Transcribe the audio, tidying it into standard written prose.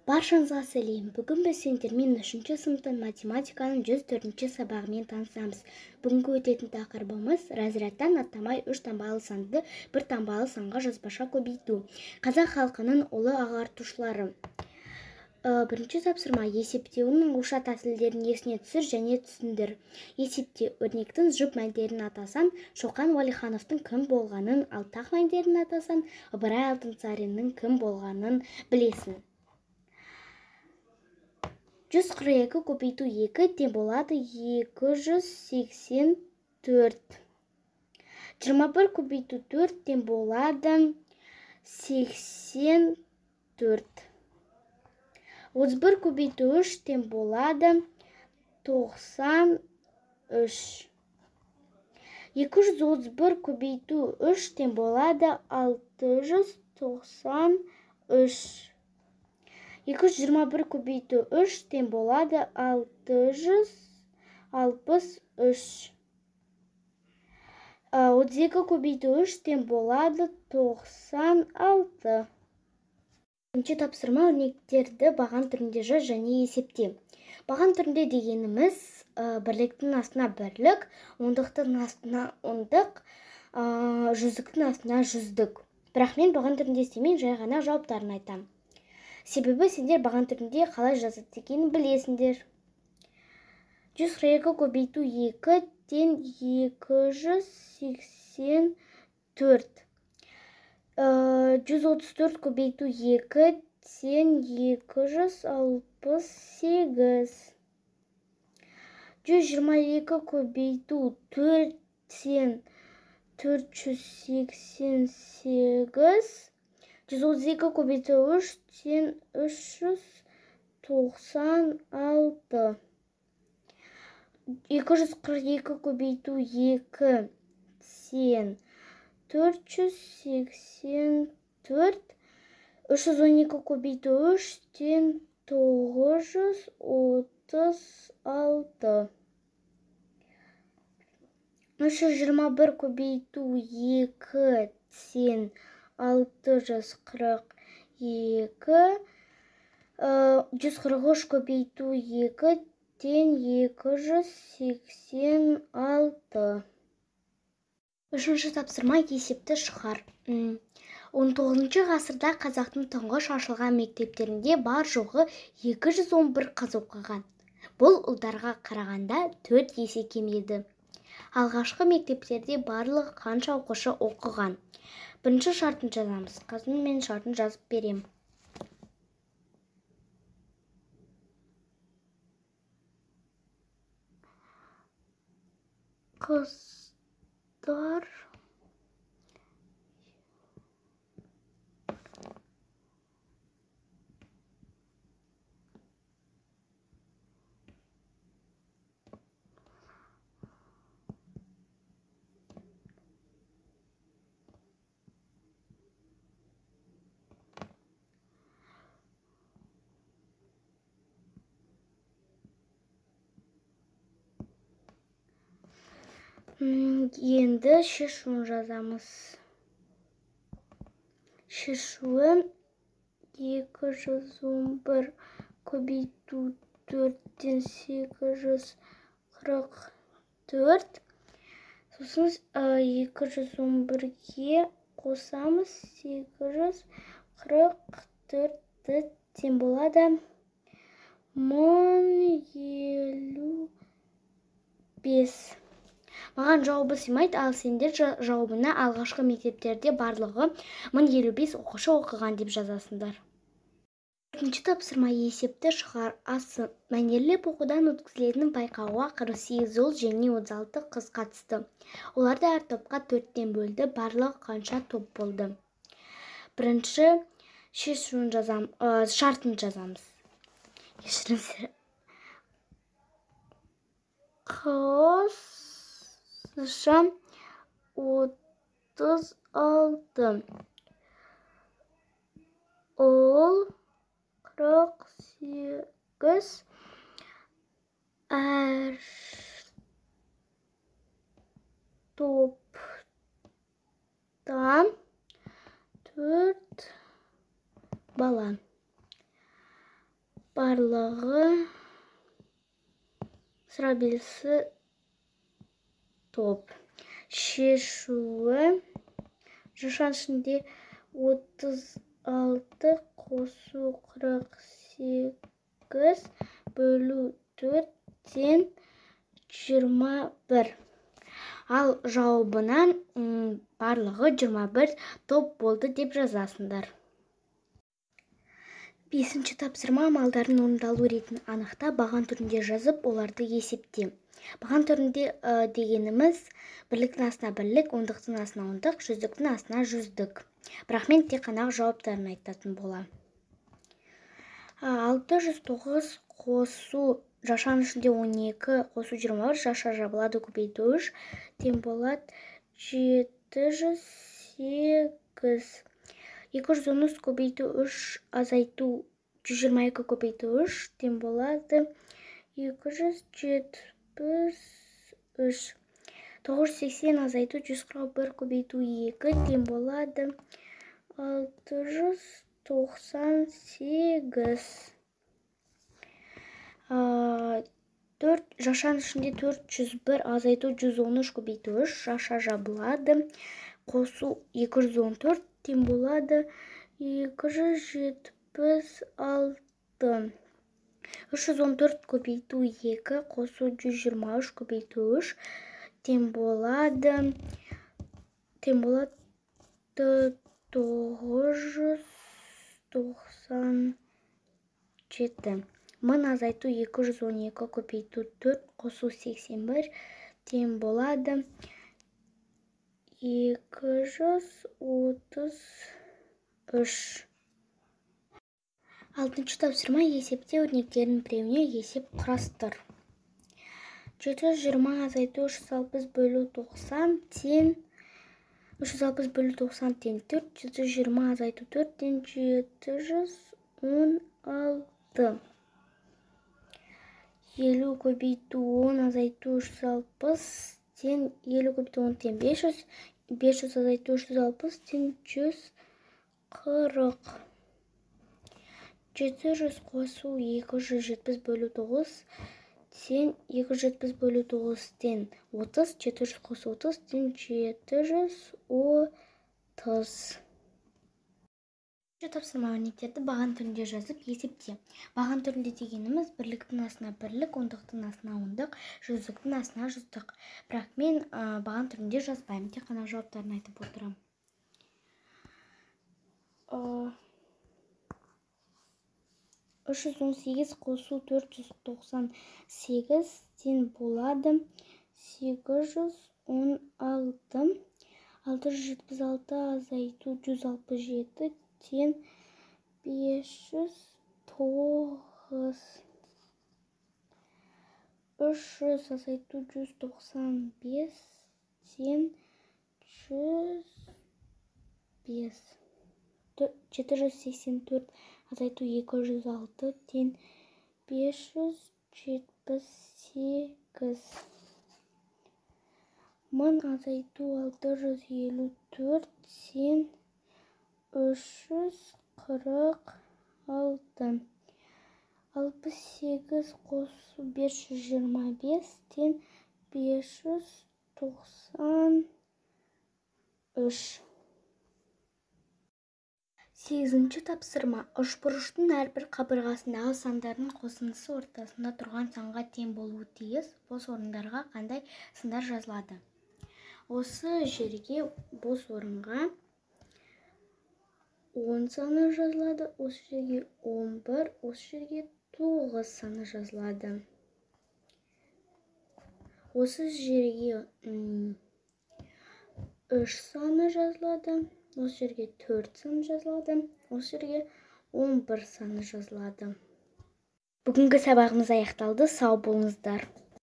Баршаңызға сәлем. Бүгін біз сендермен 3-ші сыныптың математиканың 104-ші сабағымен танысамыз. Бүгінгі өтетін тақырыбымыз разрядтан аттамай 3 таңбалы санды бір таңбалы санға жазбаша көбейту. Қазақ халқының ұлы ағартушылары. Бірінші тапсырма: есептеуінің ауызша тәсілдерін есіне түсір және түсіндір. Есепте өрнектің жұп мәндерін атасаң, Шоқан Уәлихановтың кім болғанын, ал тақ мәндерін атасаң, Ыбырай Алтынсариннің кім болғанын білесің. 142 көбейту 2 тең болады 284. 21 көбейту 4 тең болады 84. 31 көбейту 3 тең болады 93. 231 көбейту 3 тең болады 693. 221 көбейту 3 тең болады 663. 32 көбейту 3 тең болады 96. Бірінші тапсырма: өрнектерді баған түрінде жаз және есепте. Баған түрінде дегеніміз бірліктің астына бірлік, ондықтың астына ондық, жүздіктің астына жүздік. Бірақ мен баған түрінде істемеймін, жай ғана жауаптарын айтамын. Себебі сендер баған түрінде қалай жазады екенін білесіңдер. 142 көбейту 2 тең 284. 134 көбейту 2 тең 268. 122 көбейту 4 тең 488. 132 көбейту 3 тең 396. 242 көбейту 2 тең 484. 312 көбейту 3 тең 936. 321 көбейту 2 тең 642. 143 көбейту 2 тең 286. Үшінші тапсырма: есепті шығар. 19 ғасырда қазақтың тұңғыш ашылған мектептерінде бар жоғы 211 қыз оқыған. Бұл ұлдарға қарағанда 4 есе кем еді. Алғашқы мектептерде барлығы қанша оқушы оқыған? Бірінші шартын жазамыз. Қазір мен шартын жазып берем. Қыздар енді шешуін жазамыз. Шешуі 211 көбейту 4-тен 844. Сосын 211-ге қосамыз 844-ті тең болады 1055. Маған жауабы сыймайды, ал сендер жауабына алғашқы мектептерде барлығы 1055 оқушы оқыған деп жазасыңдар. Төртінші тапсырма: есепті шығар. Асы мәнерлеп оқудан өткізілетін байқауға 48 ұл және 36 қыз қатысты. Оларды әр топқа 4-тен бөлді. Барлығы қанша топ болды? Бірінші шешуін жазам, шартын жазамыз. Кешіріңіздер. Қыз 36, ұл 48, әр топтан 4 бала. Барлығы сұрау белгісі топ. Шешуі жақшаның ішінде 36 қосу 48 бөлу 4 тең 21. Ал жауабынан барлығы 21 топ болды деп жазасыңдар. Бесінші тапсырма амалдардың орындалу ретін анықта, баған түрінде жазып, оларды есепте. Баған түрінде дегеніміз бірліктің астына бірлік, ондықтың астына ондық, жүздіктің астына жүздік. Бірақ мен тек қана жауаптарын айтатын боламын. 609 қосу жақшаның ішінде 12 қосу 21 жақша жабылады көбейту 3 тең болады 708. 213 көбейту 3 азайту 122 көбейту 3 тең болады 273. 980 азайту 141 көбейту 2 тең болады 698. 4 жақшаның ішінде 401 азайту 113 көбейту 3 жақша жабылады қосу 214 тең болады 276. 314 көбейту 2 қосу 123 көбейту 3 тең болады 997. 1000 азайту 212 көбейту 4 қосу 81 тең болады 233. Алтыншы тапсырма есепте өрнектердің біреуіне есеп құрастыр. 720 азайту 360 бөлу 90 тең 360 бөлу 90 тең 4, 720 азайту 4 тең 716. 50 көбейту 10 азайту 360 тең 50 көбейту 10 тең 500, 500 азайту 360 тең 140. 700 қосу 270 бөлу 9 тең 270 бөлу 9 тең 30, 700 қосу 30 тең 730. Тапсырма өрнектерді баған түрінде жазып есепте. Баған түрінде дегеніміз бірліктің астына бірлік, ондықтың астына ондық, жүздіктің астына жүздік. Бірақ мен баған түрінде жазбаймын, тек қана жауаптарын айтып отырамын. 318 қосу 498 тең болады 816. 676 азайту 167 тең 509. 300 азайту 195 тең 105. 784 азайту 206 тең 578. 1000 азайту 654 тең 346. 68 қосу 525 тең 593. Сегізінші тапсырма. Үшбұрыштың әрбір қабырғасындағы сандардың қосындысы ортасында тұрған санға тең болуы тиіс. Бос орындарға қандай сандар жазылады? Осы жерге бос орынға 10 саны жазылады, осы жерге 11, осы жерге 9 саны жазылады. Осы жерге 3 саны жазылады, осы жерге 4 саны жазылады, осы жерге 11 саны жазылады. Бүгінгі сабағымыз аяқталды. Сау болыңыздар.